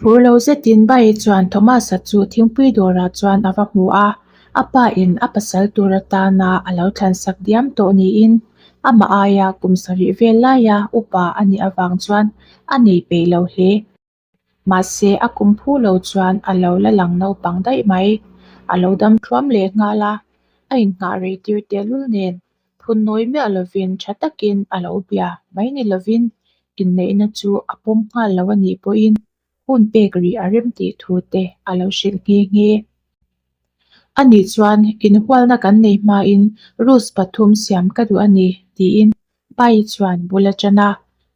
Phur lo zetin Bai chuan Thomas-a chu thingpui dawrah chuan a va hmu a, a pa in a pasal tur atana a lo thlansak diam tawh niin amah aia kum sarih vel laia upa a nih avang chuan a nei peih lo hle. Mahse a kum phu lo chuan a lo la lang naupang daih mai. A lo dam thluam leh nghal a, a innghah rei tir tehlul nen phun nawi miah lovin tha takin a lo bia mai ni lovin inneihna chu a pawm nghal lo a nih pawhin hun pek rih a rem tih thu te a lo hrilh nghe nghe. A nih chuan inhualna kan nei hmain rules pathum siam ka duh a ni tiin Pai chuan bul a ṭan a,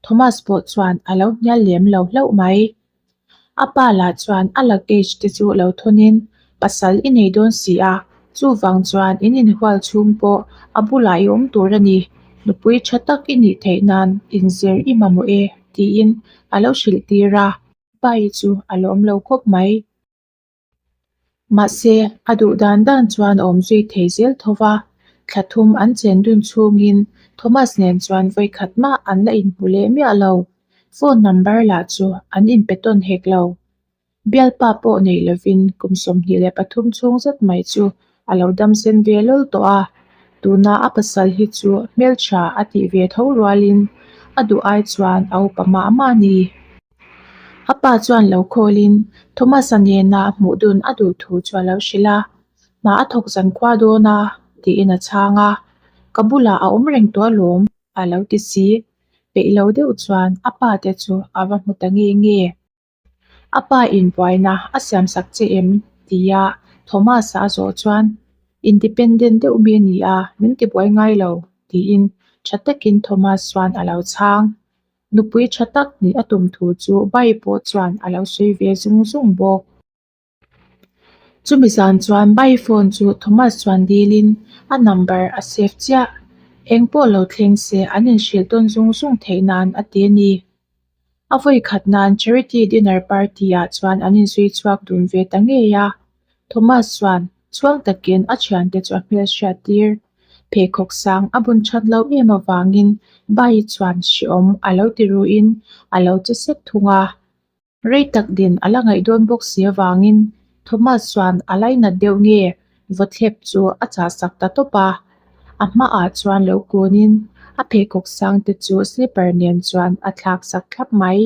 Thomas pawh chuan a lo hnial lem lo hlauh mai. A pa lah chuan a luggage te chu lo thawnin pasal i nei dawn si a, chuvang chuan in inhual chhung pawh a bulah i awm tur a ni, nupui tha tak i nih theih nan inzir i mamawh e tiin a lo hrilh tir a, Pai chu a lawm lo khawp mai. Mahse, a duh dan dan chuan a awm zui thei zel tho va, thla thum an chen dun chhungin Thomas nen chuan vawikhat mah an la inhmu leh miah lo. Phone number lah chu an inpe tawn hek lo. Bialpa pawh nei lovin kum 23 chhung zet mai chu a lo dam sen ve lawl tawh a, tuna a pasal hi chu hmeltha a tih ve tho rualin a duh ai chuan a upa mah mah a ni. A pa chuan lo khawlin Thomas-a nena hmuh dun a duh thu chu a lo hrilh a, Hna a thawk zan khua dawn a, tiin a chhang a, Ka bulah a awm reng tawh alawm, a lo ti si. Peih lo deuh chuan a pa te chu a va hmu ta nge nge. A pa in buaina a siamsak che em? tia Thomas-a a zawh chuan, Independent deuh mi a ni a, min ti buai ngai lo, tiin tha takin Thomas chuan a lo chhang. Nupui tha tak nih a tum thu chu Bai pawh chuan a lo sawi ve zung zung bawk. Chumi zan chuan Bai phone chu Thomas chuan dilin a number a save chiah. Eng pawh lo thleng se an inhrilh tawn zung zung theih nan a ti a ni. A vawi khat nan charity dinner party ah chuan an inzui chhuak dun ve ta ngei a. Thomas chuan chhuang takin a thiante chu a hmelhriat tir. Pheikhawk sang a bun that lo em avangin Bai chuan hreawm a lo ti ruin a lo che sek thung a. Rei tak din a la ngaih dawn bawk si avangin Thomas chuan a lainat deuh nge vawthlep chu a chahsak ta tawp a. A hmaah chuan lo kunin a pheikhawk sang te chu slipper nen chuan a thlak sak thlap mai.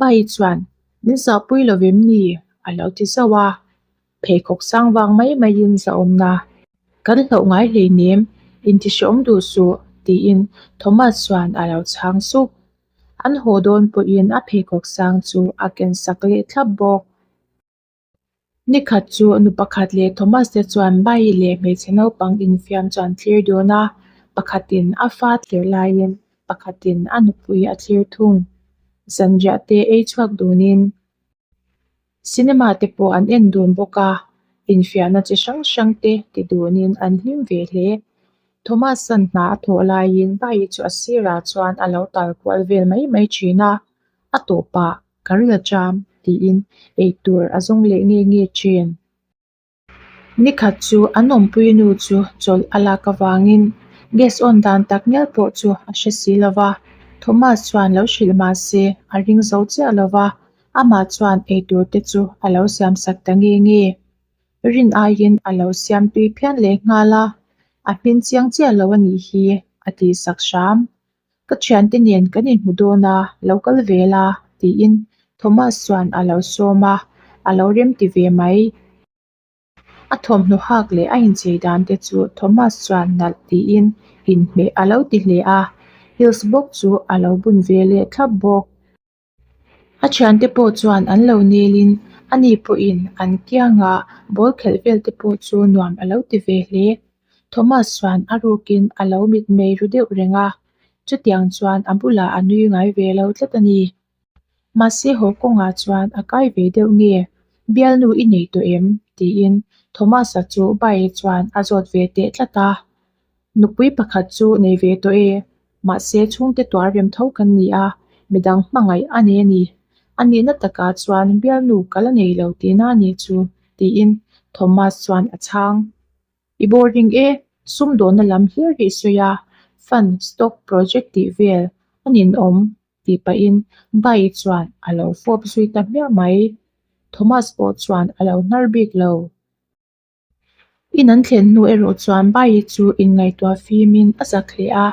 Bai chuan min zahpui lo vem ni? a lo ti zauh a. Pheikhawk sang vang mai maiin zahawmna kan hlauh ngai hleinem, intihreawm duh suh, tiin Thomas chuan a lo chhang sup. An haw dawn pawhin a pheikhawk sang chu a ken sak leh thlap bawk. Nikhat chu nu pakhat leh Thomas te chuan Bai leh hmeichhe naupang infiam chu an thlir dun a, pakhatin a fa thlir laiin pakhatin a nupui a thlir thung. Zanriah te ei chhuak dunin Cinema te pawh an en dun bawk a, infiahna chi hrang hrang te ti dunin an hlim ve hle. Thomas-a'n hna a thawh laiin Bai chu a sirah chuan a lo tal kual vel mai mai thin a, a tawpah ka ril a cham tiin eitur a zawng leh nge nge thin. Nikhat chu an awmpui nu chu chawlh a lak avangin gas on dan tak ngial pawh chu a hre si lo va, Thomas chuan lo hrilh mah se a ring zo chiah lo va, amah chuan eitur te chu a lo siam sak ta nge nge. Rin aiin a lo siam tui phian leh nghal a, a hmin chiang chiah lo a nih hi a tih sak hram. Ka thiante nen kan inhmu dawn a, lo kal ve la, tiin Thomas chuan a lo sawm a, a lo remti ve mai. A thawmhnaw hak leh a inchei dan te chu Thomas chuan nalh tiin inhmeh a lo ti hle a, heels bawk chu a lo bun ve leh thlap bawk. A thiante pawh chuan an lo nelin ani pawhin an kianga ball khelh vel te pawh chu nuam a lo ti ve hle. Thomas chuan a rukin a lo mitmei ru deuh reng a, chutiang chuan a bulah a nui ngai ve lo tlat a ni. Mahse haw kawngah chuan a kai ve deuh nge, Bialnu i nei tawh em? tiin Thomas-a chu Bae chuan a zawt ve teh tlat a. Nupui pakhat chu nei ve tawh e, mahse chhungte tuar rem tho kan ni a, midang hmangaih a nei a ni. A nihna takah chuan bialnu ka la nei lo tihna a nih chu, tiin Thomas chuan a chhang. I boring e, sumdawnna lam hlir hi i sawi a, fund, stock, project tih vel a ninawm. Tih pahin Bai chuan a lo fawp zui ta hmiah mai. Thomas pawh chuan a lo hnar bik lo. In an thlen hnu erawh chuan Bai chu inngaihtuah fimin a zak hle a,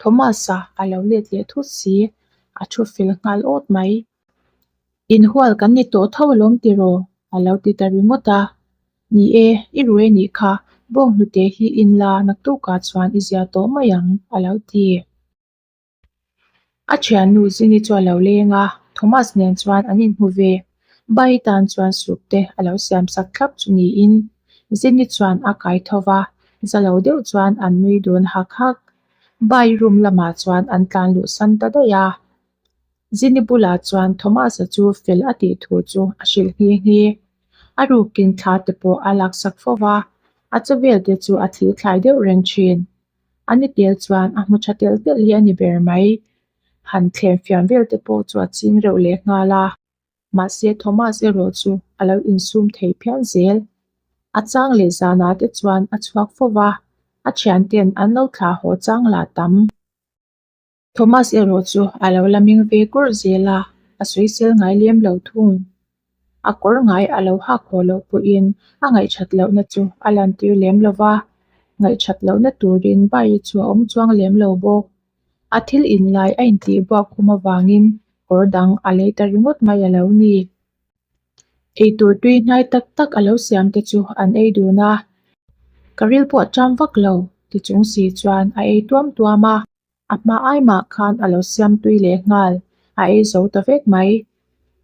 Thomas-a a lo let leh thut si, a thu fel nghal awt mai. Inhual kan ni tawh tho alawm tiraw? a lo ti ta ringawt a. Ni e, i ruai nih kha, bawnghnute hi in la naktukah chuan i zia tawh mai ang, a lo ti. A thiannu Zini chu a lo leng a, Thomas nen chuan an inhmu ve. Bai tan chuan soup te a lo siam sak thlap chu niin Zini chuan a kai tho va, za lo deuh chuan an nui dun hak hak. Bai room lamah chuan an tlan luh san ta daih a. Zini bulah chuan Thomas-a chu fel a tih thu chu a hrilh nghe nghe. A rukin thla te pawh a laksak fo va, a chawvel te chu a thil thlai deuh reng thin. A ni tel chuan a hmu tha telh telh hi a ni ber mai. Han thlem fiam vel te pawh chu a ching reuh leh nghal a. Mahse Thomas erawh chu a lo insum thei phian zel. A chang leh zanah te chuan a chhuak fo va, a thianten an lo thlah haw chang lah tam. Thomas erawh chu a lo la ming ve kurh zel a, a sawisel ngai lem lo thung. A kawr ngai a lo hak haw loh pawhin a ngaihthat lohna chu a lantir lem lo va, ngaihthat lohna turin Bai chu a awm chuang lem lo bawk. A thil inlai a intihbuak khum avangin kawr dang a lei ta ringawt mai a lo ni. Eitur tui hnai tak tak a lo siam te chu an ei dun a, ka ril pawh a ṭam vak lo ti chung si chuan a ei tuam tuam a. A hma ai mah khan a lo siam tui leh nghal, a ei zo ta vek mai.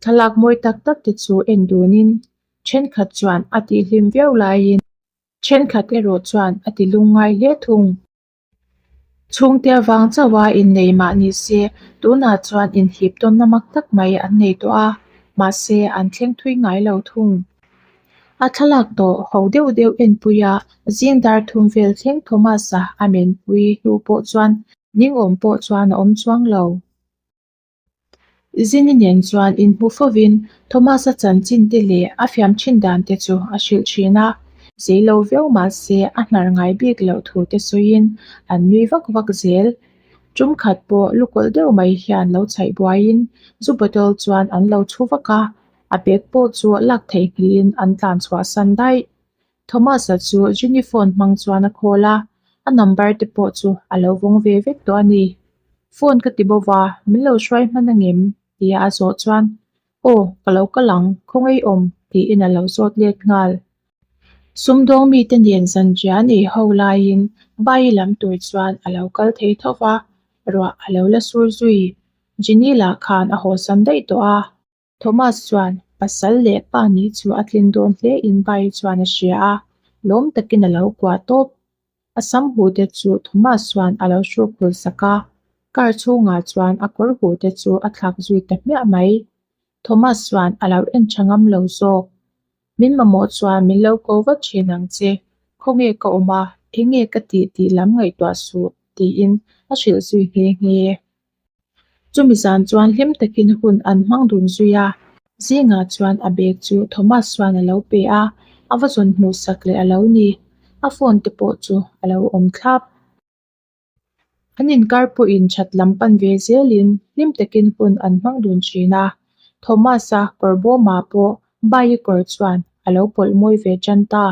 Thlalak mawi tak tak te chu en dunin thenkhat chuan a tihhlim viau laiin thenkhat erawh chuan a ti lungngai hle thung. Chhungte avang chauha innei mah ni se, tunah chuan inhip tawnna mak tak mai an nei tawh a, mahse an thleng thui ngai lo thung. A thlalak tawh ho deuh deuh enpuia zing dar thum vel thleng Thomas-a a menpui hnu pawh chuan ningawm pawh chuan a awm chuang lo. Zini nen chuan inhmu fovin Thomas-a chanchin te leh a fiam thin dan te chu a hrilh thin a, zei lo viau mah se a hnar ngai bik loh thu te sawiin an nui vak vak zel. Tum khat pawh lukawlh deuh mai hian lo chhaih buaiin zu bottle chuan an lo chhu vak a, a bag pawh chu lak theihnghilhin an tlan chhuah san daih. Thomas-a chu Ginny phone hmang chuan a call a, a number te pawh chu a lo vawng ve vek tawh a ni. Phone ka ti bo va, min lo hruai hman angem? tia a zawh chuan, Aw, ka lo kal ang, khawngaih awm, tiin a lo zawt let nghal. Sumdawng mite nen zanriah an ei ho laiin Bai lam tur chuan a lo kal thei tho va, ruah a lo la sur zui. Ginny lah khan a hawsan daih tawh a. Thomas chuan pasal leh pa nih chu a tlin dawn hle in Bai chuan a hria a, lawm takin a lo kuah tawp. A sam huh te chu Thomas chuan a lo hruk hul sak a, car chhungah chuan a kawr huh te chu a thlak zui ta hmiah mai. Thomas chuan a lo en tha ngam lo zawk. Min mamawh chuan min lo ko vat thin ang che, khawnge ka awm a, enge ka tih tih lam ngaihtuah suh, tiin a hrilh zui nghe nghe. Chumi zan chuan hlim takin hun an hmang dun zui a, zingah chuan a bag chu Thomas chuan a lo pe a, a va zawn hmuh sak leh a lo ni. A phone te pawh chu a lo awm thlap. An inkar pawhin that lam pan ve zelin hlim takin hun an hmang dun thin a, Thomas-a kawr bawmah pawh Bai-i kawr chuan a lo pawlh mawi ve tan ta.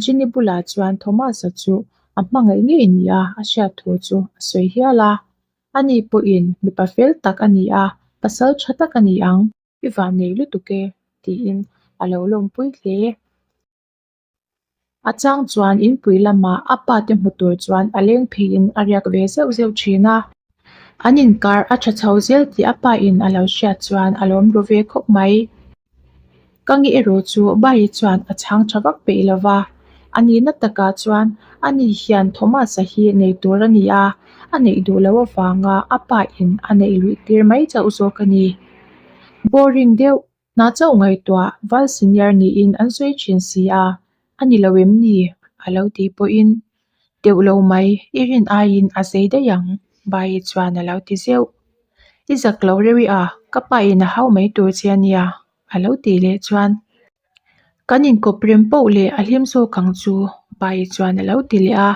Ginny bulah chuan Thomas-a chu a hmangaih ngei nia a hriat thu chu a sawi hial a. Ani pawhin mipa fel tak a ni a, pasal tha tak a ni ang. I van nei lutuk e, tiin a lo lawmpui hle. A chang chuan inpui lamah a pa te hmu tur chuan a leng pheiin a riak ve zeuh zeuh thin a. An inkar a tha chho zel tih a pa in a lo hriat chuan a lawm ru ve khawp mai. Ka nge erawh chu Bai chuan a chhang tha vak peih lo va, a nihna takah chuan ani hian Thomas-a hi nei tur a ni a, a neih duh loh avanga a pa in a neih luih tir mai chauh zawk a ni. Boring deuh, hna chauh ngaihtuah Val senior niin an sawi thin si a, a ni lo em ni? a lo tih pawhin Deuh lo mai, i rin aiin a zei daih ang, Bai chuan a lo ti zeuh. I zak lo reuh i a, ka pa in a hau mai tur che a nia, a lo tih leh chuan kan inkawp rem poh leh a hlim zawk ang chu, Bai chuan a lo ti leh a.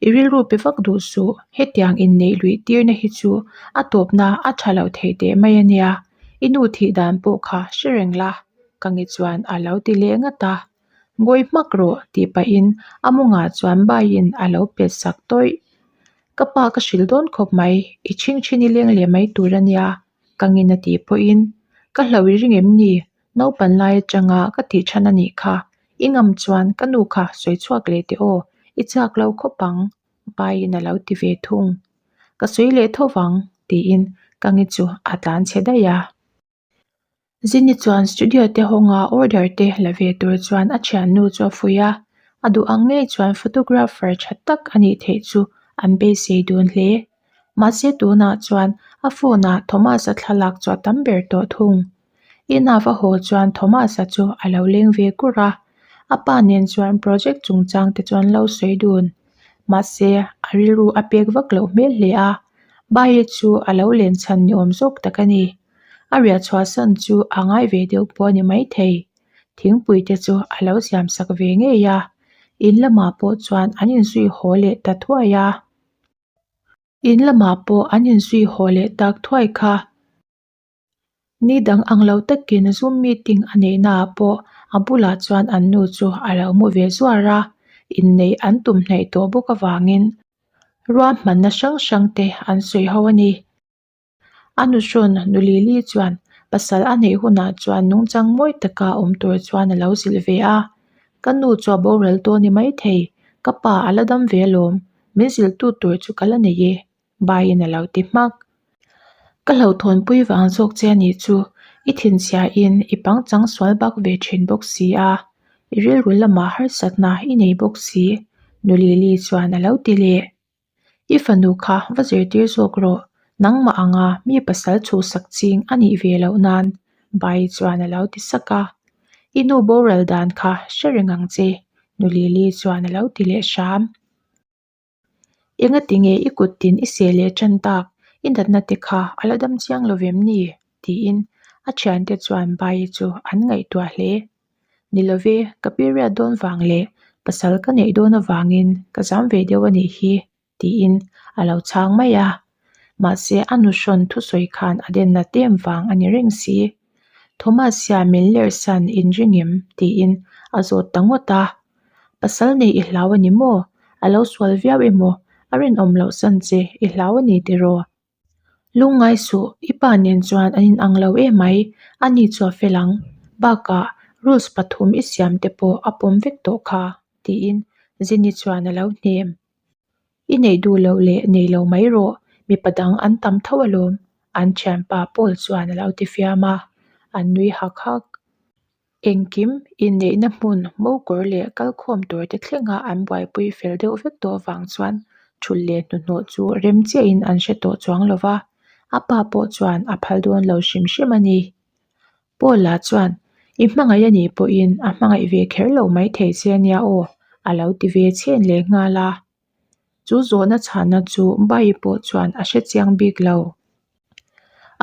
I rilru pe vak duh suh, hetiang inneih luih tirna hi chu a tawpna a tha lo thei teh mai a nia, i nu thih dan pawh kha hre reng la, ka nge chuan a lo ti leh ngat a. Ngawi hmak rawh tih pahin a mawngah chuan baiin a lo pet sak tawih. Ka pa ka hrilh dawn khawp mai, i chhingchhin i leng leh mai tur a nia, ka ngin a tih pawhin ka hlauh i ring em ni? Naupan lai atanga ka tih than a nih kha, i ngam chuan ka nu kha sawi chhuak leh teh aw, i chak lo khawp ang, Vaiin a lo ti ve thung. Ka sawi leh tho vang, tiin ka nge chu a tlan chhe daih a. Zini chuan studio te hawnga order te la ve tur chuan a thiannu chu a fuih a, a duh ang ngei chuan photographer tha tak a nih theih chu an beisei dun hle. Mahse tunah chuan a phone ah Thomas-a thlalak chu a tam ber tawh thung. Ina va haw chuan Thomas-a chu a lo leng ve kur a, a pa nen chuan project chungchang te chuan lo sawi dun. Mahse a rilru a pek vak loh hmel hle a, Bae chu a lo len chhan ni awm zawk tak a ni. A riah chhuahsan chu a ngai ve deuh pawh a ni maithei. Thingpui te chu a lo siam sak ve ngei a, in lamah pawh chuan an inzui haw leh ta thuai a. In lamah pawh an inzui haw leh tak thuai kha. Ni dang ang lo takin Zoom meeting a neihnaah pawh a bulah chuan an nu chu a lo mu ve zuar a, inneih an tum hnaih tawh bawk avangin ruahmanna hrang hrang te an sawi ho a ni. A nuhrawn nu Lily chuan pasal a neih hunah chuan nungchang mawi taka awm tur chuan a lo zilh ve a, Ka nu chu a boral tawh a ni maithei, ka pa a la dam ve alawm, min zilhtu tur chu ka la nei e, Baiin a lo ti hmak. Ka hlauhthawnpui vang zawk che a nih chu, i thinchhiahin i pangchang sual bak ve thin bawk si a, i rilru lamah harsatna i nei bawk si, Nu Lily chuan a lo ti leh. I fanu kha va zirtir zawk rawh, nangmah anga mi pasal chhuhsak ching a nih ve loh nan, Bai chuan a lo ti sak a. I nu boral dan kha hre reng ang che, Nu Lily chuan a lo ti leh hram. Engati nge i kut tin i seh leh tan tak, i natna te kha a la dam chiang lo vem ni? tiin a thiante chuan Bai chu an ngaihtuah hle. Ni love, ka period dawn vang leh pasal ka neih dawn avangin ka zam ve deuh a nih hi, tiin a lo chhang mai a. Mahse, a nuhrawn thusawi khan a denna tem vang a ni reng si. Thomas hian min lerhsan inring em? tiin a zawt ta ngawt a. Pasal nei i hlau a ni maw? A lo sual viau emaw? A rinawm loh san che i hlau a ni tiraw? Lungngai suh, i pa nen chuan an inang lo emai, a ni chu a fel ang. Bakah, rules pathum i siam te pawh a pawm vek tawh kha, tiin Zini chuan a lo hnem. I neih duh loh leh nei lo mai rawh, mipa dang an tam tho alawm, an thianpa Paul chuan a lo ti fiam a, an nui hak hak. Engkim, inneihna hmun, mokawr leh kalkhawm tur te thlenga an buaipui fel deuh vek tawh avang chuan thulh leh hnuhnawh chu rem chiahin an hre tawh chuang lo va, a pa pawh chuan a phal dawn lo hrim hrim a ni. Paula chuan, I hmangaih a nih pawhin a hmangaih ve kher lo maithei che a nia aw, a lo ti ve chhen leh nghal a. Chu zawhna chhahna chu Bai pawh chuan a hre chiang bik lo.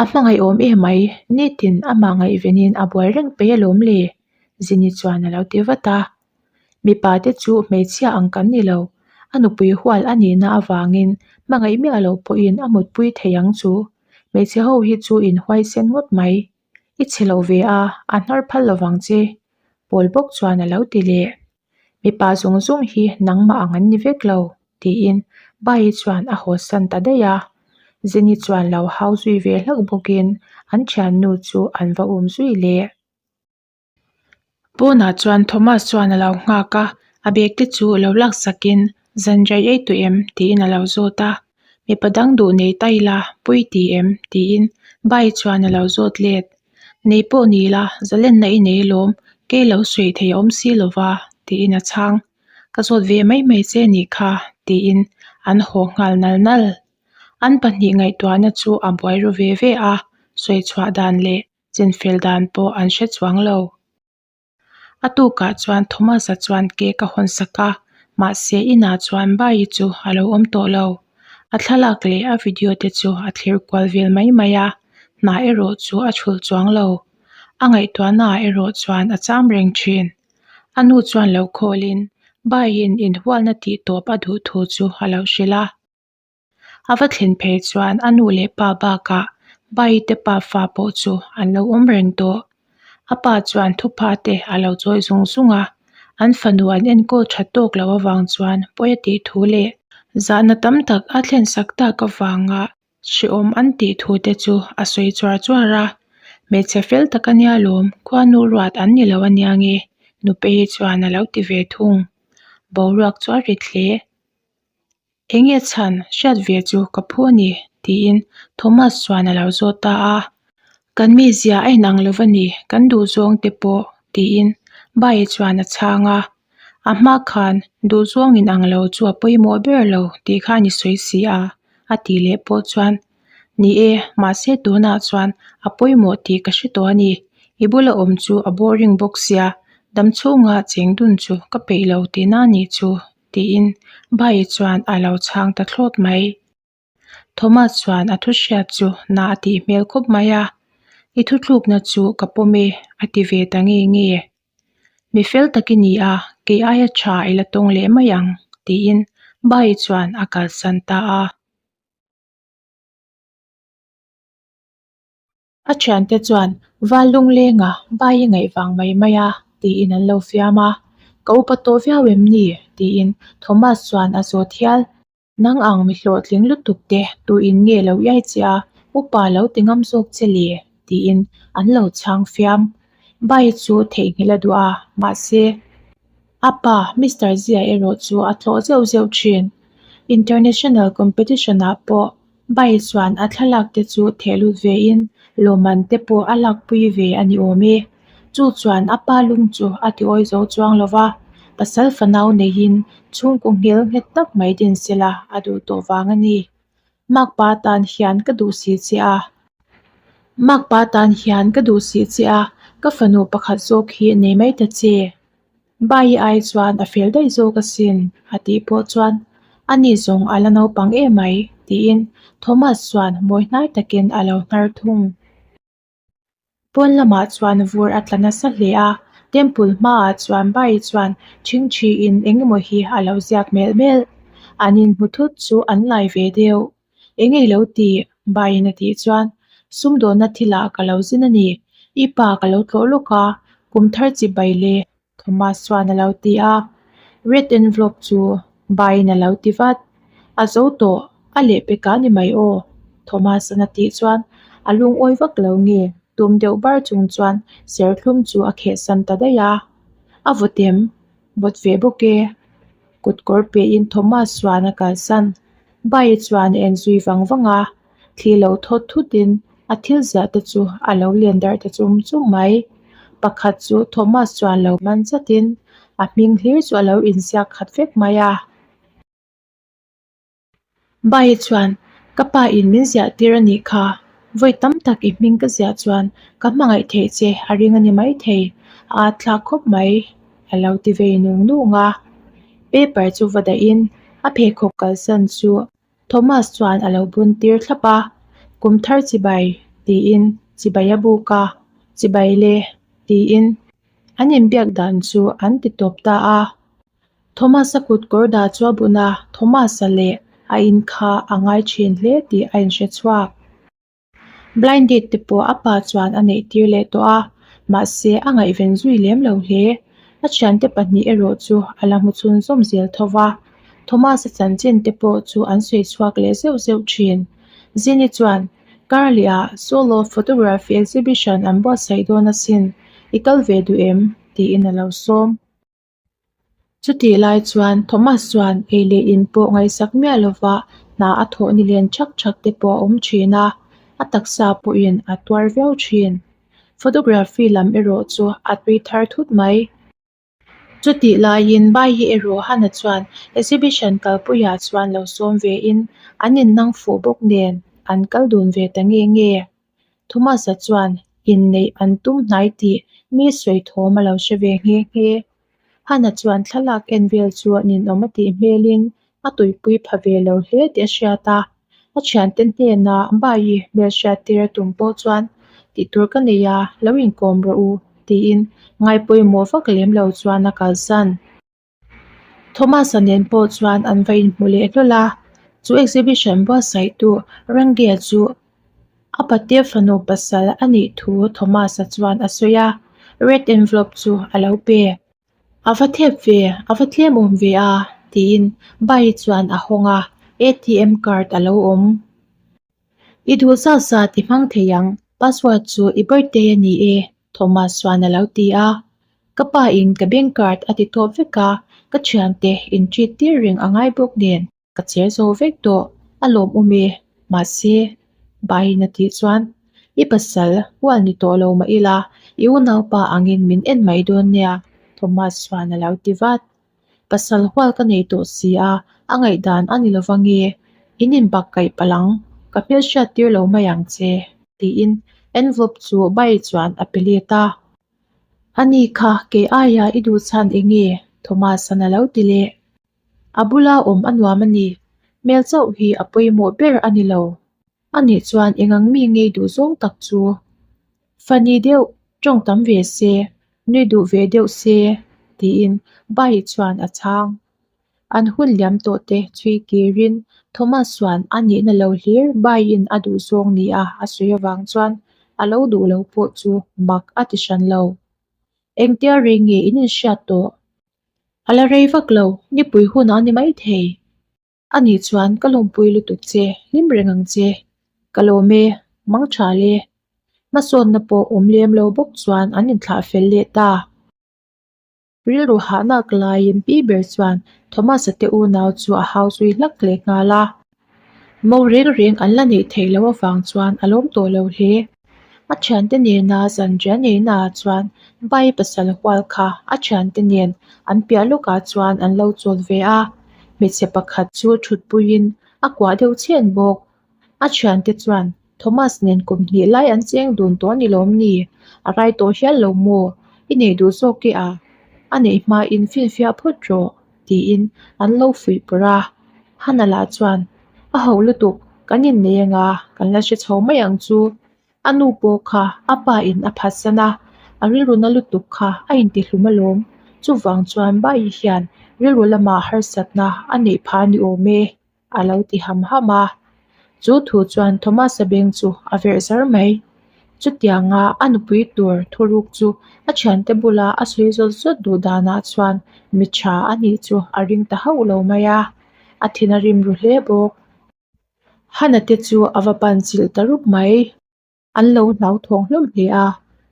A hmangaihawm emai, nitin amah ngaihvenin a buai reng peih alawm le, Zini chuan a lo ti vat a. Mipa te chu hmeichhia ang kan ni lo, a nupui hual a nihna avangin hmangaih miah loh pawhin a mutpui thei ang chu. Hmeichhe ho hi chu inhuaisen ngawt mai. I chhe lo ve a, a hnar phal lovang che, Paul bawk chuan a lo ti leh. Mipa zawng zawng hi nangmah ang an ni vek lo, tiin Bai chuan a hawsan ta daih a. Jenny chuan lo hau zui ve hlauh bawkin an thiannu chu an va um zui leh. Pawnah chuan Thomas chuan a lo nghak a, a bag te chu lo laksakin Zanriai ei tawh em? tiin a lo zawt a. Mipa dang duh nei ta ila, pawi ti em? tiin Bai chuan a lo zawt let. Nei pawh ni la, zalenna i nei alawm, kei lo sawi thei a awm si lo va, tiin a chhang. Ka zawt ve mai mai che nih kha, tiin an haw nghal nal nal. An pahnih ngaihtuahna chu a buai ru ve ve a, sawi chhuah dan leh chinfel dan pawh an hre chuang lo. A tukah chuan Thomas-a chuan cake a hawn sak a, mahse inah chuan Bai chu a lo awm tawh lo. A thlalak leh a video te chu a thlir kual vel mai mai a, hna erawh chu a chhulh chuang lo. A ngaihtuahnaah erawh chuan a cham reng thin. A nu chuan lo khawlin, Baiin inhualna tih tawp a duh thu chu a lo hrilh a. A va thlen phei chuan a nu leh pa bakah Bai te pa fa pawh chu an lo awm reng tawh. A pa chuan thupha te a lo chawi zung zung a, an fanu an enkawl tha tawk loh avang chuan pawi a tih thu leh zahna tam tak a thlen sak tak avanga hrehawm an tih thu te chu a sawi chuar chuar a. Hmeichhe fel tak a nia lawm, khuanu ruat an ni lo a nia nge? Nupei chuan a lo ti ve thung. Boruak chu a rit hle. Enge chhan hriat ve chu ka phu a ni tiin Thomas chuan a lo zawt ta a. Kan mizia a inang lo va ni, kan duhzawng te pawh tiin Bae chuan a chhang a. A hma khan duhzawng inang lo chu a pawimawh ber lo tih kha a ni sawi si a, a tih leh pawh chuan Ni e, mahse tunah chuan a pawimawh tih ka hre tawh a ni. I bula awm chu a boring bawk sia, damchhunga cheng dun chu ka peih lo tihna a nih chu. Tiin Bai chuan a lo chhang ta thlawt mai. Thomas chuan a thu hriat chu na a tih hmel khawp mai a, I thuthlukna chu ka pawm e a ti ve ta nge nge. Mi fel tak i ni a, kei aia tha i la tawng leh mai ang tiin Bai chuan a kalsan ta a. A thiante chuan Val Lunglenga bai i ngaih vang mai mai a tiin an lo fiam a, Ka upa tawh viau em ni? tiin Thomas chuan a zawt hial. Nang ang mi hlawhtling lutuk te tuin nge lo iai che a, upa lo ti ngam zawk che le? tiin an lo chhang fiam. Bai chu theihnghilh a duh a, mahse a pa Mister Zia erawh chu a tlawh zeuh zeuh thin. International competition ah pawh Bai chuan a thlalak te chu theh lut ve in lawmman te pawh a lakpui ve a ni awm e. Chu chuan a pa lung chu a ti awi zo chuang lo va, pasal fanau neiin chhungkaw nghel nghet tak mai din sela a duh tawh vang a ni. Makpa tan hian ka duh si che a. Makpa tan hian ka duh si che a, ka fanu pakhat zawk hi nei mai ta che. Bai ai chuan a fel daih zawk asin a tih pawh chuan a ni zawng a la naupang em mai tiin Thomas chuan mawi hnai takin a lo hnar thung. Pawn lamah chuan vur a tla nasa hle a, temple hmaah chuan Bai chuan ṭhingṭhiin eng emaw hi a lo ziak melh melh. An inhmu thut chu an lai ve deuh. Eng nge i lo ti? Baiin a tih chuan, Sumdawnna thilah ka lo zin a ni. I pa ka lo tlawh lawk a, kum thar chi bai le, Thomas chuan a lo ti a. Red envelope chu Baiin a lo ti vat. A zo tawh, a lehpek a ni mai aw, Thomas-an a tih chuan a lungawi vak lo nge, tum deuh bar chung chuan serthlum chu a khehsan ta daih a. A vawtem, vawt ve bawk e. Kut kawr pehin Thomas chuan a kalsan. Bai chuan a en zui vang vang a, thli lo thawt thutin a thil ziah te chu a lo len darh ta chum chum mai. Pakhat chu Thomas chuan lo man zatin a hming hlir chu a lo inziak khat vek mai a. Bai chuan, Ka pa in min ziah tir a nih kha, vawi tam tak i hming ka ziah chuan ka hmangaih theih che a ring a ni maithei, a at thlak khawp mai, a lo ti vei nung nung a. Paper chu va dahin a pheikhawk kalsan chu Thomas chuan a lo bun tir thlap a, Kum thar chibai tiin chibai a buk a, Chibai le tiin an inbiak dan chu an ti tawp ta a. Thomas-a kut kawr dah chu a bun a, Thomas-a leh a in kha a ngai thin hle tih a inhre chhuak. Blind date te pawh a pa chuan a neih tir leh tawh a, mahse a ngaihven zui lem lo hle. A thiante pahnih erawh chu a la hmu chhun zawm zel tho va, Thomas-a chanchin te pawh chu an sawi chhuak leh zeuh zeuh thin. Zini chuan, Karleh-ah solo photography exhibition an buatsaih dawn asin, i kal ve duh em? tiin a lo sawm. Chutih lai chuan Thomas chuan ei leh in pawh ngaihsak miah lova hna a thawh ni len thak thak te pawh a awm thin a, a taksa pawhin a tuar viau thin. Photography lam erawh chu a tui thar thut mai. Chutih laiin Bayi erawh Hana chuan exhibition kalpuiah chuan lo sawm vein an innang fuh bawk nen an kal dun ve ta nge nge. Thomas-a chuan inneih an tum hnai tih mi sawi thawm a lo hre ve nghe nghe. Hana chuan thlalak en vel chu ninawm a tih hmelin a tuipui pha ve lo hle tih a hriat a. A thiante hnenah Bayi hmelhriat tir a tum pawh chuan tih tur ka nei a, lo inkawm rawh u tiin ngaipawimawh vak lem lo chuan a kalsan. Thomas-a nen pawh chuan an va inhmu leh hlawl a, chu exhibition buatsaihtu Rangel chu a patea fanu pasal a nih thu Thomas-a chuan a sawi a, red envelope chu a lo pe. A va thep ve, a va tlem awm ve a, tiin Bai chuan a hawng a, ATM card a lo awm. I duh zat zat i hmang thei ang, password chu i birthday a ni e, Thomas chuan a lo ti a. Ka pa in ka bank card a ti tawp vek a, ka thiante in treat tir reng a ngai bawk nen ka cher zo vek tawh, a lawmawm e, mahse, Baiin a tih chuan, I pasal, hual ni tawh lo mah ila, i unaupa angin min en mai dawn nia, Thomas chuan a lo ti vat. Pasal hual ka nei tawh si a, a ngaihdan a ni lo vange, in inbak kaih palh ang, ka hmelhriat tir lo mai ang che, tiin envelope chu Bai chuan a pe let a. Ani kha kei aia i duh chhan eng nge? Thomas-a'n a lo ti leh. A bula awm a nuam a ni, hmel chauh hi a pawimawh ber a ni lo. Ani chuan eng ang mi ngei duh zawng tak chu? Funny deuh, tawng tam ve se, nui duh ve deuh se, tiin Bai chuan a chhang. An hun liam tawh te chhui kirin Thomas chuan a nihna lo hlir Baiin a duh zawng nia a sawi avang chuan a lo duh lo pawh chu mak a ti hran lo. Engtia rei nge in inhriat tawh? A la rei vak lo, nipui hunah a ni maithei. Ani chuan ka lawmpui lutuk che, hlim reng ang che. Ka lawm e, mang tha le. Hmasawnna pawh awm lem lo bawk chuan an inthlah fel leh ta. Rilru hahnak laiin pi ber chuan Thomas-a te unau chu a hau zui hlak leh nghal a. Mo reng reng an la neih theih loh avang chuan a lawm tawh lo hle. A thiante nena zanriah neihnaah chuan Bai pasal hual kha a thiante nen an piah lawkah chuan an lo chawl ve a, hmeichhe pakhat chu thutpuiin a kuah deuh chhen bawk. A thiante chuan Thomas nen kum hnih lai an cheng dun tawh a ni lawm ni? A rai tawh hial lo maw? I nei duh zawk e a? A neih hmain finfiah phawt rawh tiin an lo fuih pawrh a. Hana lah chuan a ho lutuk kan innei anga kan la hre chho mai ang chu. A nu pawh kha a pa in a phatsan a, a rilru na lutuk kha a intihlum alawm. Chuvang chuan Bai hian rilru lamah harsatna a neih phah a ni awm e a lo ti ham ham a. Chu thu chuan Thomas-a beng chu a verh zar mai. Chutianga a nupui tur thuruk chu a thiante bula a sawi zawt zawt duh danah chuan mi tha a nih chu a ring ta hauh lo mai a, a thin a rim ru hle bawk. Hana te chu a va pan chilh ta rup mai. An lo hlauthawng hlawm hle a,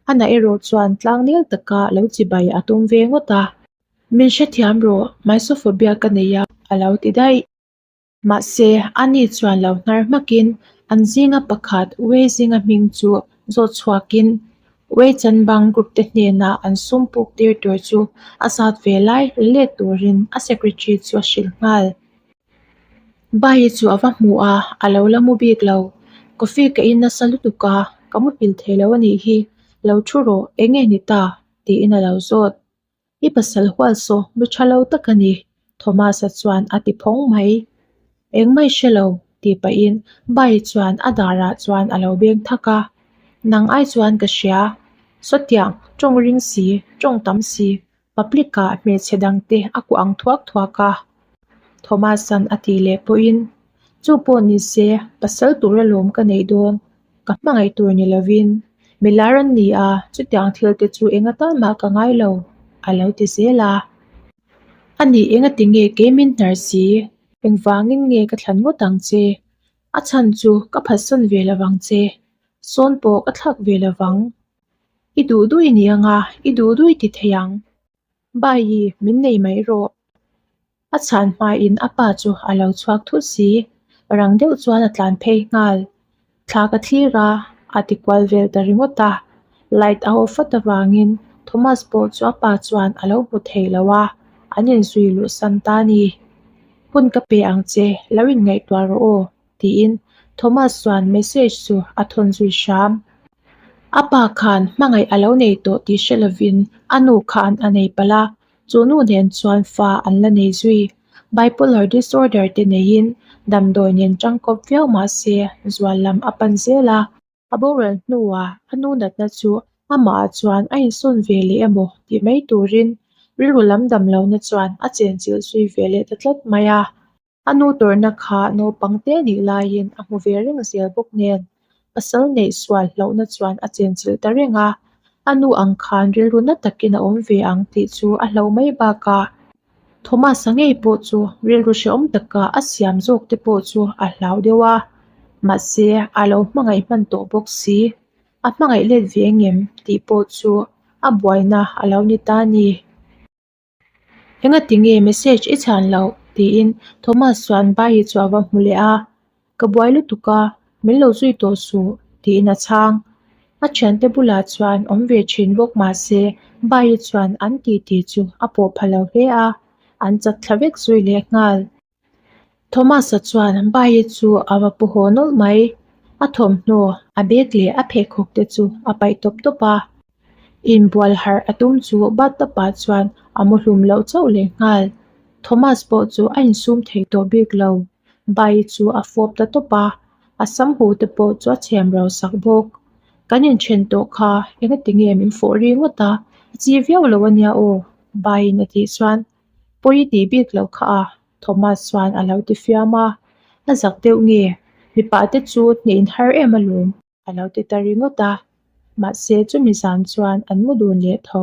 Hana erawh chuan tlangnel taka lo chibai a tum ve ngawt a. Min hrethiam rawh, mysophobia ka nei a, a lo ti daih. Mahse, ani chuan lo hnar hmakin an zinga pakhat Wei zinga hming chu zawt chhuakin Wei Chanbang group te hnenah an sum puk tir tur chu a zat ve lai let turin a secretary chu a hrilh nghal. Bai chu a va hmu a, a lo la mu bik lo. Coffee ka in nasa lutuk a, ka muhil thei lo a nih hi. Lo thu rawh, eng nge ni ta? tiin a lo zawt. I pasal hual saw, mi tha lo tak a ni, Thomas-a chuan a ti phawng mai. Engmah i hre lo, tih pahin Bai chuan a darah chuan a lo beng thak a. Nang ai chuan ka hria. Sawtiang, tawng ring si, tawng tam si, Public-ah hmeichhe dangte a kuah ang thuak thuak a, Thomas-a'n a tih leh pawhin, Chu pawh ni se, pasal tur alawm ka neih dawn, ka hmangaih tur ni lovin, mi lar an ni a, chutiang thil te chu eng atan mah ka ngai lo, a lo ti zel a. A nih engati nge kei min hnar si? Engvangin nge ka thlan ngawt ang che? A chhan chu ka phatsawn ve lovang che, sawn pawh ka thlak ve lovang. I duh duh i ni anga, i duh duh i ti thei ang. Bayi, min nei mai rawh. A chhan hmain a pa chu a lo chhuak thut si. Rang deuh chuan a tlan phei nghal. Thla ka thlir a, a ti kual vel ta ringawt a. Light a haw fat avangin Thomas pawh chu a pa chuan a lo hmu thei lo a, an inzui luhsan ta a ni. Hun ka pe ang che, lo inngaihtuah rawh aw. tiin Thomas chuan message chu a thawn zui hram. A pa khan hmangaih a lo nei tawh tih hre lovin a nu khan a nei palh a, chu nu nen chuan fa an la nei zui. Bipolar disorder te neiin damdawi nen tangkawp viau mah se zual lam a pan zel a. A boral hnuah a nu natna chu amahah chuan a insawn ve leh emaw tih mai turin. rilru lam dam lohna chuan a chenchilh zui ve leh ta tlat mai a. A nu tawrhna kha naupang te nih laiin a hmu ve reng zel bawk nen, pasal neih sual hlauhna chuan a chenchilh ta reng a. A nu ang khan rilru na takin a awm ve ang tih chu a hlauh mai bakah Thomas-a ngei pawh chu rilru hrehawm taka a siam zawk te pawh chu a hlau deuh a, mahse a lo hmangaih hman tawh bawk si. A hmangaih let ve engem tih pawh chu a buaina a lo ni ta a ni. Engati nge message i chhan loh? tiin Thomas chuan Bayi chu a va hmu leh a. Ka buai lutuk a, min lo zui tawh suh, tiin a chhang. A thiante bulah chuan awm ve thin bawk mah se Bayi chuan an titi chu a pawh pha lo hle a, an chat thla vek zui leh nghal. Thomas-a chuan Bayi chu a va pu haw nawlh mai. A thawmhnaw, a bag leh a pheikhawk te chu a paih tawp tawp a. Inbual harh a tum chu bathtub ah chuan a mu hlum loh chauh leh nghal. Thomas pawh chu a insum thei tawh bik lo. Bayi chu a fawp ta tawp a, a sam hu te pawh chu a chhem ro sak bawk. Kan inthen tawh kha engati nge min fawh ri ngawt a, a chi viau lo ania aw, Bayi'n a tih chuan pawi i tih bik loh kha a, Thomas chuan a lo ti fiam a. A zak deuh nge, mipa te chu hneh in har em alawm, a lo ti ta ringawt a. Mahse chumi zan chuan an mu dun leh tho.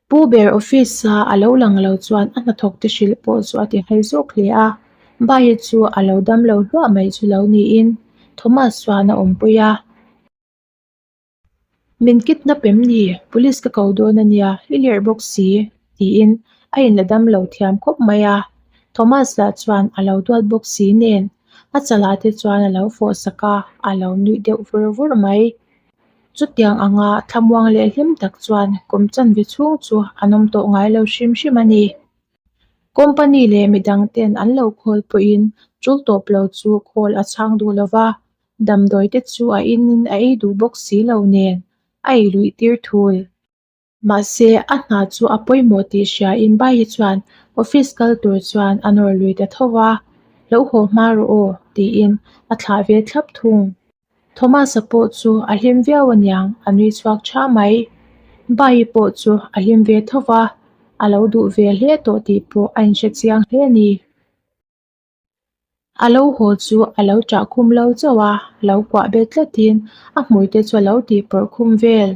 Pu ber office-a a lo lang lo chuan a hnathawk te hrilh pawh chu a ti nghal zawk hle a, Bayi chu a lo dam lo hluah mai chu lo niin Thomas chuan a awmpui a. Min kidnap em ni? Police ka ko dawn a nia, i lerh bawk si, tiin a inla dam lo thiam khawp mai a. Thomas lah chuan a lo duat bawk si nen a chalah te chuan a lo fawh sak a, a lo nuih deuh vur vur mai. Chutiang anga thlamuang leh hlim tak chuan kum chanve chhung chu an awm tawh ngai lo hrim hrim a ni. Company leh midang ten an lo khawl pawhin tul tawp lo chu khawl a chhang duh lo va, damdawi te chu a inin a ei duh bawk si lo nen a ei luih tir thul. Mahse, a hna chu a pawimawh tih hriain Bayi chuan office kal tur chuan a nawr lui ta tho a, Lo haw hma rawh aw, tiin a thlah ve thlap thung. Thomas-a pawh chu a hlim viau aniang, a nui chhuak tha mai. Bayi pawh chu a hlim ve tho va, a lo duh ve hle tawh tih pawh a inhre chiang hle a ni. A lo haw chu a lo ṭah khum lo chauh a, lo kuah bet tlatin a hmui te chu a lo tih pawrh khum vel.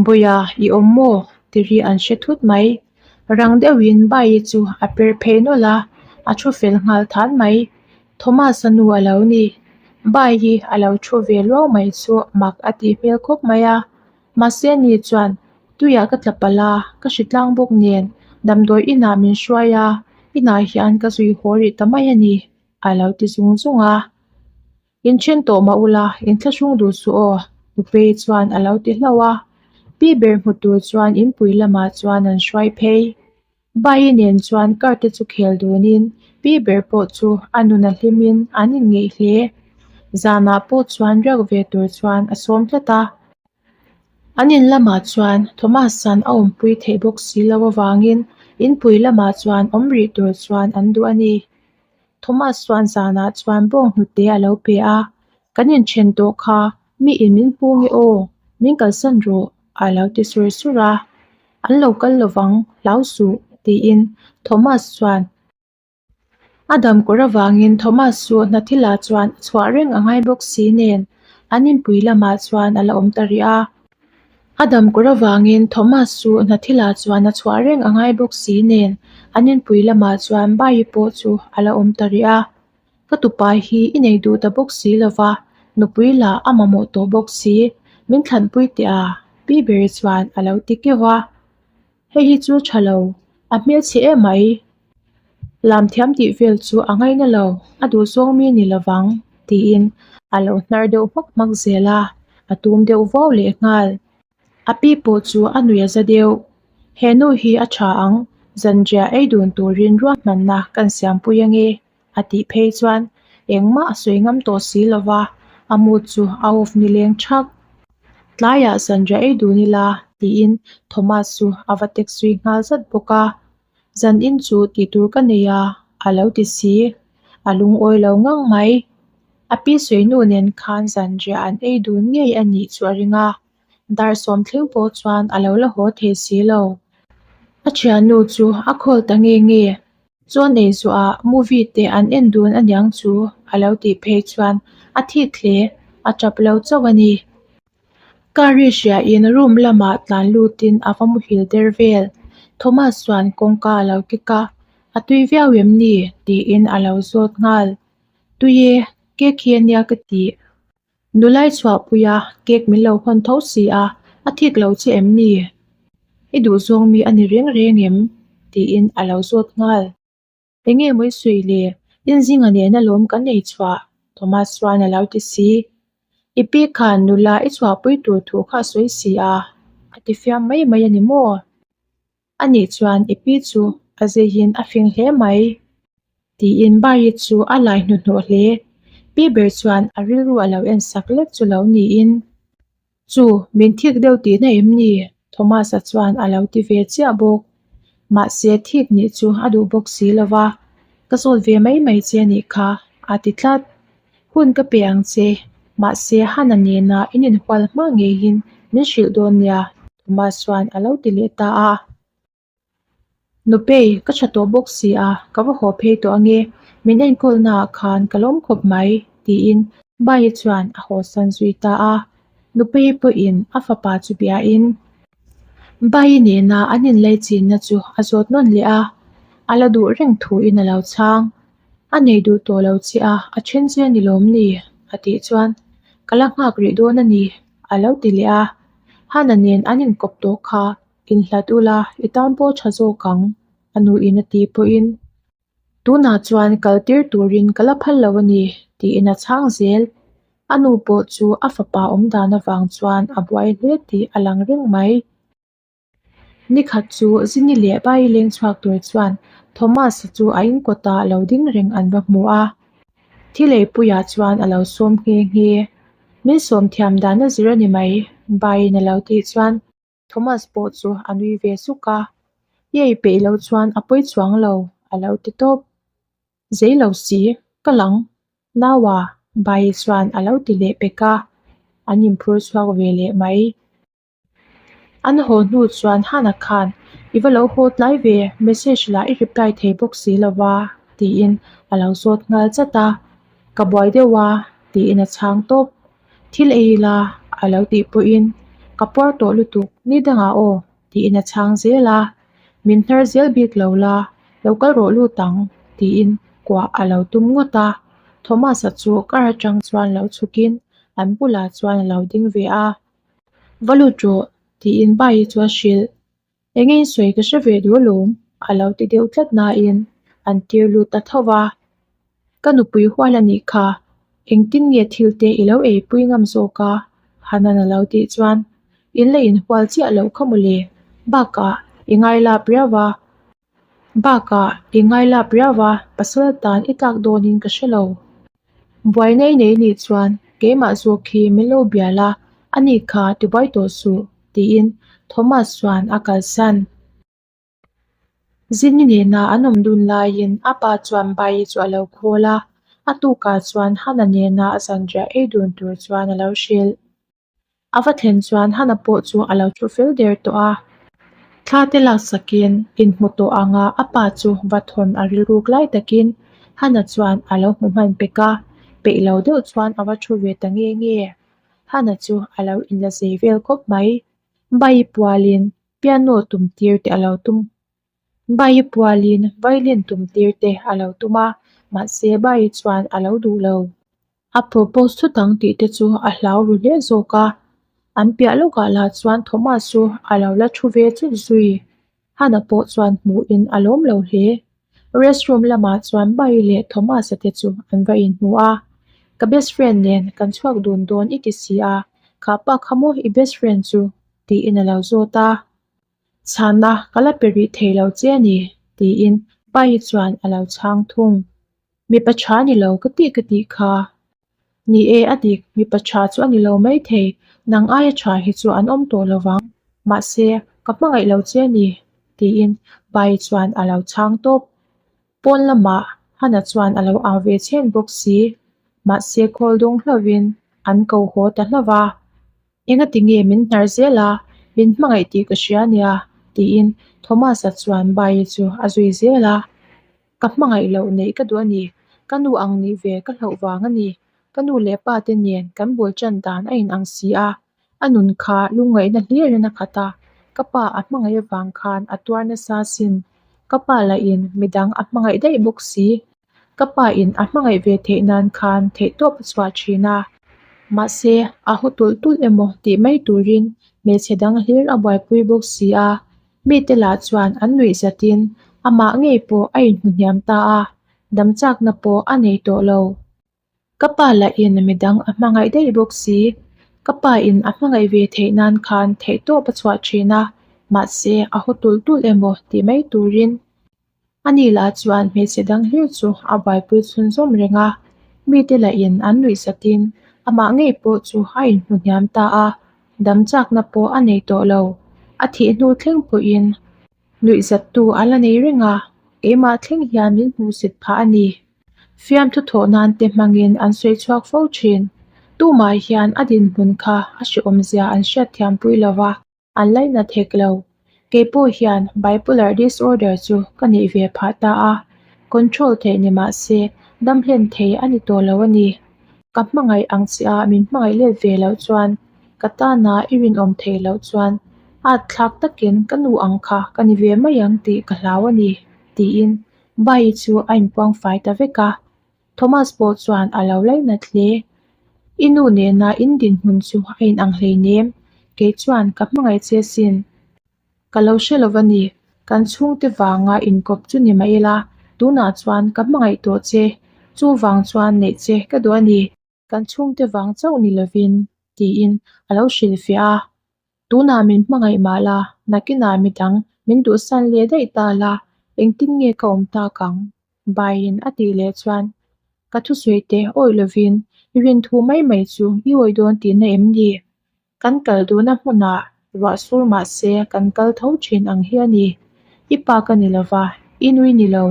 Bawia, i awm maw? ti ri an hre thut mai. Rang deuhin Bayi chu a per phei nawlh a, a thu fel nghal than mai. Thomas-a nu a lo ni. Bayi a lo thu ve luau mai chu mak a tih hmel khawp mai a. Mahse ni chuan tuiah ka tla palh a, ka hri tlang bawk nen damdawi inah min hruai a, inah hian ka zui haw rih ta mai a ni, a lo ti zung zung a. Inthen tawh mah ula, inthlahrung duh suh aw, Nupei chuan a lo ti hlauh a. Pi ber hmu tur chuan inpui lamah chuan an hruai phei. Bayi nen chuan car te chu khel dunin pi ber pawh chu a nun a hlimin an inngeih hle. Zanah pawh chuan riak ve tur chuan a sawm tlat a. An in lamah chuan Thomas-a'n a awmpui theih bawk si lo avangin inpui lamah chuan awm rih tur chuan an duh a ni. Thomas chuan zanah chuan bawng hnute a lo pe a, Kan inthen tawh kha, mi in min hmu nge aw, min kalsan rawh, a lo ti sur sur a. An lo kal lovang, hlau suh, tiin Thomas chuan a dam kawr avangin Thomas chu hna thilah chuan a chhuah reng a ngai bawk si nen an inpui lamah chuan a la awm ta rih a. A dam kawr avangin Thomas chu hna thilah chuan a chhuah reng a ngai bawk si nen an inpui lamah chuan Bayi pawh chu a la awm ta rih a. Ka tupa hi i nei duh ta bawk si lova, nupui lah a mamawh tawh bawk si, min thlanpui teh a, Pi Beri chuan a lo ti keuh a. Hei hi chu tha lo, a hmelchhe emai. Lam thiam tih vel chu a ngaina lo, a duhzawng mi ni lovang, tiin a lo hnar deuh hmak hmak zel a, a tum deuh vau leh nghal. A pi pawh chu a nui a za deuh. He nu hi a tha ang, zanriah ei dun turin ruahmanna kan siampui ange, a tih phei chuan engmah a sawi ngam tawh si lova, a mood chu a off ni leng thak. Tlaiah zanriah ei dun ila tiin Thomas chu a va text zui nghal zat bawk a. Zan in chu tih tur ka nei a, a lo ti si. A lungawi lo ngang mai. A pi sawi nu nen khan zanriah an ei dun ngei a nih chu a ring a. Dar sawm thleng pawh chuan a lo la haw thei si lo. A thiannu chu a call ta nge nge. Chuan ei zuah movie te an en dun aniang chu a lo tih phei chuan a thik hle, a tap lo chauh a ni. Car ri hriain room lamah tlan lutin a va muhil der vel. Thomas chuan kawngka a lo kik a, A tui viau em ni? tiin a lo zawt nghal. Tui e, cake hi ania ka tih. Nulai chhuahpuia cake min lo hawn tho si a, a thik lo che em ni? I duhzawng mi a ni reng reng em? tiin a lo zawt nghal. Enge maw i sawi le? Inzinga nena lawm kan ei chhuah, Thomas chuan a lo ti si. I pi khan nula i chhuahpui tur thu kha a sawi si a, a ti fiam mai mai a ni maw? Anih chuan i pi chu a zeiin a fing hle mai, tiin Bayi chu a lai hnuhnawh hle. Pi ber chuan a rilru a lo en sak lek chu lo niin, Chu, min thik deuh tihna em ni? Thomas-a chuan a lo ti ve chiah bawk. Mahse thik nih chu a duh bawk si lo va, Ka zawt ve mai mai che a nih kha, a ti tlat. Hun ka pe ang che, mahse Hana nena in inhual hma ngeiin min hrilh dawn nia, Thomas chuan a lo ti leh ta a. Nupei, ka tha tawh bawk si a, ka va haw phei tawh ange, min enkawlnaah khan ka lawm khawp mai, tiin Bayi chuan a hawsan zui ta a. Nupei pawhin a fapa chu biain Bayi nena an inlaichinna chu a zawt nawn leh a, a la duh reng thuin a lo chhang. A nei duh tawh lo che a, a then che a ni lawm ni? a tih chuan, Ka la nghak rih dawn a ni, a lo ti leh a. Hana nen an inkawp tawh kha inhlat ula i tan pawh tha zawk ang, a nuin a tih pawhin, Tunah chuan kal tir turin ka la phal lo a ni, tiin a chhang zel. A nu pawh chu a fapa awm dan avang chuan a buai hle tih a lang reng mai. Nikhat chu Zini leh Bai leng chhuak tur chuan Thomas-a chu a inkawtah lo ding reng an va hmu a. Thileipuiah chuan a lo sawm nghe nghe. Min sawm thiam dan a zir a ni mai, Baiin a lo tih chuan Thomas pawh chu a nui ve suk a. I ei peih loh chuan a pawi chuang lo, a lo ti tawp. Zei lo si, ka lang. Naua, Bai chuan a lo ti leh pek a. An inphur chhuak ve leh mai. An haw hnu chuan Hana khan, I va lo haw tlai ve, message lah i reply thei bawk si lo va, tiin a lo zawt nghal chat a. Ka buai deuh a, tiin a chhang tawp. Thil ei ila, a lo tih pawhin, Ka puar tawh lutuk, ni dangah aw, tiin a chhang zel a. Min hnar zel bik lo la, lo kal rawh lut ang, tiin kuah a lo tum ngawt a. Thomas-a chu car atang chuan lo chhukin an bulah chuan a lo ding ve a. Va lut rawh, tiin Bayi chu a hrilh. Eng in sawi ka hre ve duh alawm, a lo ti deuh tlat nain an tir lut ta tho va. Ka nupui hual a nih kha, engtin nge thil te i lo eipui ngam zawk a? Hanan a lo tih chuan, In la inhual chiah loh kha mawle, bakah i ngailap riau a. Bakah i ngailap riau a, pasal tan i tlak dawnin ka hre lo. Buai nei nei nih chuan keimah zawk khi min lo bial a, ani kha tibuai tawh suh, tiin Thomas chuan a kalsan. Zini nena an awm dun laiin a pa chuan Bayi chu a lo khawl a, a tukah chuan Hana nena a zanriah ei dun tur chuan a lo hrilh. A va thlen chuan Hana pawh chu a lo thu fel der tawh a. Thla te laksakin inhmu tawh anga a pa chu va thawn a rilruk lai takin Hana chuan a lo hmu hman pek a, peih lo deuh chuan a va thu ve ta nge nge. Hana chu a lo inla zei vel khawp mai. Bai pualin piano tum tir te a lo tum. Bai pualin violin tum tir te a lo tum a, mahse Bai chuan a lo duh lo. A propose thut ang tih te chu a hlau ru hle zawk a, an piah lawkah lah chuan Thomas chu a lo la thu ve chut zui. Hana pawh chuan hmuhin a lawm lo hle. Restroom lamah chuan Bai leh Thomas-a te chu an va inhmu a, Ka best friend nen kan chhuak dun dawn i ti si a, kha pa kha maw i best friend chu? tiin a lo zawt a. Chhana ka la pe rih thei lo che a ni, tiin Pai chuan a lo chhang thung. Mipa tha ni lo ka tih ka tih kha. Ni e, a dik, mipa tha chu a ni lo maithei, nang aia tha hi chu an awm tawh lo vang. Mahse, ka hmangaih lo che a ni, tiin Pai chuan a lo chhang tawp. Pawn lamah Hana chuan a lo au ve chhen bawk si. Mahse, khawl dawng hlauhin an ko haw ta hlauh va. Engati nge min hnar zel a, min hmangaih tih ka hria nia, tiin Thomas-a chuan Bayi chu a zui zel a. Ka hmangaih loh neih ka duh a ni. Ka nu ang nih ve ka hlauh vang a ni. Ka nu leh pa te nen kan bul tan dan a inang si a. A nun kha lungngaihna hlirin a khat a, ka pa a hmangaih avang khan a tuar nasa sin. Ka pa lahin midang a hmangaih daih bawk si. Ka pa in a hmangaih ve theih nan khan theihtawp a chhuah thin a. Mahse, a haw tulh tulh emaw tih mai turin hmeichhe dang hlir a buaipui bawk si a. Mite lah chuan an nuih zatin amah ngei pawh a inhmu hniam ta a, dam chakna pawh a nei tawh lo. Ka pa lahin midang a hmangaih daih bawk si. Ka pa in a hmangaih ve theih nan khan theihtawp a chhuah thin a, mahse a haw tulh tulh emaw tih mai turin ani lah chuan hmeichhe dang hlir chu a buaipui chhunzawm reng a. Mite lahin an nuih zatin amah ngei pawh chu a inhmu hniam ta a, dam chakna pawh a nei tawh lo. A thih hnu thleng pawhin Nuihzattu a la nei reng a, keimah thleng hian min hmuhsit phah a ni. Fiamthu thawh nan te hmangin an sawi chhuak fo thin. Tumah hian a dinhmun kha a hrehawmzia an hriatthiampui lo va, an lainat hek lo. Kei pawh hian bipolar disorder chu ka neih ve phah ta a, control theih ni mah se dam hlen thei a ni tawh lo a ni. Ka hmangaih ang che a min hmangaih let ve loh chuan ka tana i rinawm theih loh chuan at thlak takin ka nu ang kha ka ni ve mai ang tih ka hlau a ni, tiin Bayi chu a inpuang fai ta vek a. Thomas pawh chuan a lo lainat hle. I nu nena in dinhmun chu a inang hleinem, kei chuan ka hmangaih che sin. Ka lo hre lo a ni, kan chhungte vanga inkawp chu ni mah ila, tunah chuan ka hmangaih tawh che, chuvang chuan neih che ka duh a ni. Kan chhungte vang chauh ni lovin, tiin a lo hrilhfiah a. Tunah min hmangaih mah la, nakinah midang min duhsan leh daih ta la, engtin nge ka awm tak ang? Baiin a tih leh chuan, Ka thusawi teh awih lovin, i rinthu mai mai chu i awih dawn tihna em ni? Kan kal duhna hmunah ruah sur mah se kan kal tho thin ang hi a ni. I pa ka ni lova, i nui ni lo,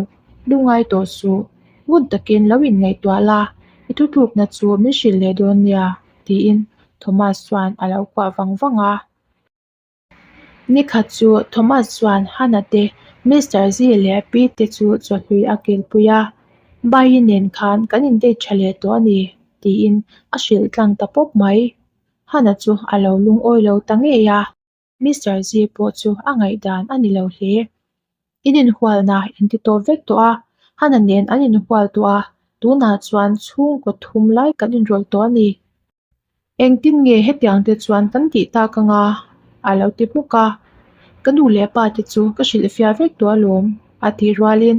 lungngai tawh suh. Ngun takin lo inngaihtuah la, i thutlukna chu min hrilh leh dawn nia, tiin Thomas chuan a lo kuah vang vang a. Nikhat chu Thomas chuan Hannah te, Mister Zi leh Pi te chu chawhlui a kilpui a, Bayi nen khan kan indate tha leh tawh a ni, tiin a hrilh tlang ta pawp mai. Hannah chu a lo lungawi lo ta ngei a, Mister Zi pawh chu a ngaihdan a ni lo hle. In inhualna in ti tawp vek tawh a, Hannah nen an inhual tawh a, tunah chuan chhungkaw thum lai kan inrawlh tawh a ni. Engtin nge hetiang te chuan kan tih tak anga? A lo ti hmuk a. Ka nu leh pa te chu ka hrilh fiah vek tawh alawm a tih rualin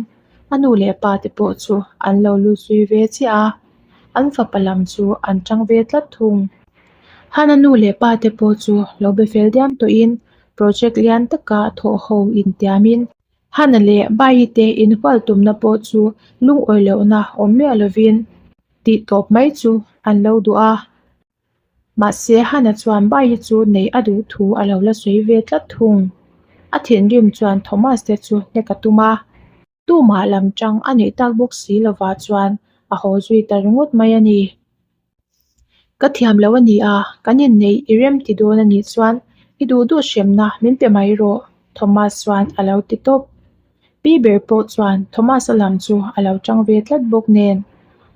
a nu leh pa te pawh chu an lo lut zui ve chiah a, an fapa lam chu an tang ve tlat thung. Hana nu leh pa te pawh chu lo be fel diam tawhin project lian taka thawh ho intiamin Hana leh Bayi te inhual tumna pawh chu lungawi lohna awm miah lovin tih tawp mai chu an lo duh a. Mahse Hana chuan Bayi chu neih a duh thu a lo la sawi ve tlat thung. A thinrim chuan Thomas te chu hnek a tum a. Tumah lam tang a neih tak bawk si lovah chuan a haw zui ta ringawt mai a ni. Ka thiam lo a ni a, kan inneih i rem ti dawn a nih chuan i duh duh hremna min pe mai rawh, Thomas chuan a lo ti tawp. Pi ber pawh chuan Thomas-a lam chu a lo tang ve tlat bawk nen,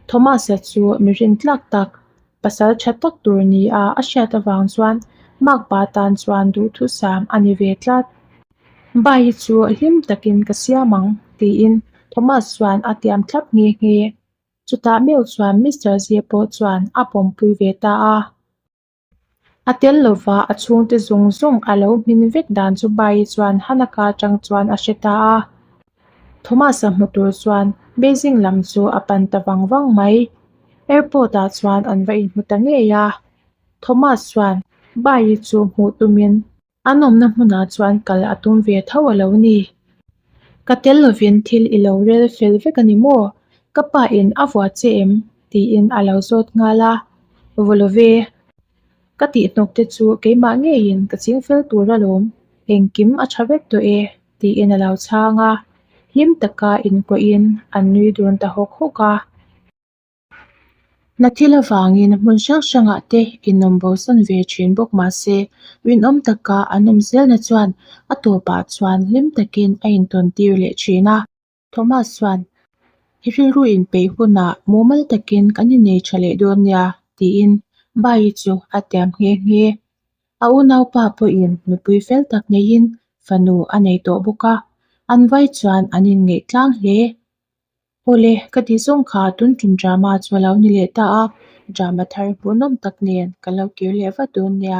Thomas-a chu mi rintlak tak, pasal tha tak tur ni a a hriat avang chuan makpa tan chuan duhthusam a ni ve tlat. Bai chu hlim takin ka siam ang, tiin Thomas chuan a tiam thlap nghe nghe. Chutah meuh chuan Mister Zia pawh chuan a pawmpui ve ta a. A tel lova a chhungte zawng zawng a lo hmin vek dan chu Bayi chuan Hanaka atang chuan a hre ta a. Thomas-a hmu tur chuan Beijing lam chu a pan ta vang vang mai. Airport ah chuan an va inhmu ta ngei a. Thomas chuan Bayi chu hmuh tumin An awmna hmunah chuan kal a tum ve tho a lo ni. Ka tel lovin thil i lo rel fel vek a ni maw? Ka pa in a vuah che em? tiin a lo zawt nghal a. Vaw lo ve. Ka tihhnawk te chu keimah ngeiin ka ching fel tur alawm, engkim a tha vek tawh e, tiin a lo chhang a. Hlim taka inkuahin an nui dun ta hawk hawk a. Hna thil avangin hmun hrang hrangah te inawm bosan ve thin bawk mah se, rinawm taka an awm zelna chuan a tawpah chuan hlim takin a intawn tir leh thin a. Thomas chuan, I rilru inpeih hunah mumal takin kan innei tha leh dawn nia, tiin Bayi chu a tiam nghe nghe. A unaupa pawhin nupui fel tak neiin fanu a nei tawh bawk a, an vai chuan an inngeih tlang hle. Awle, ka tih zawng kha tun tum drama chu a lo ni leh ta a, drama thar hmuhnawm tak nen ka lo kir leh vat dawn nia.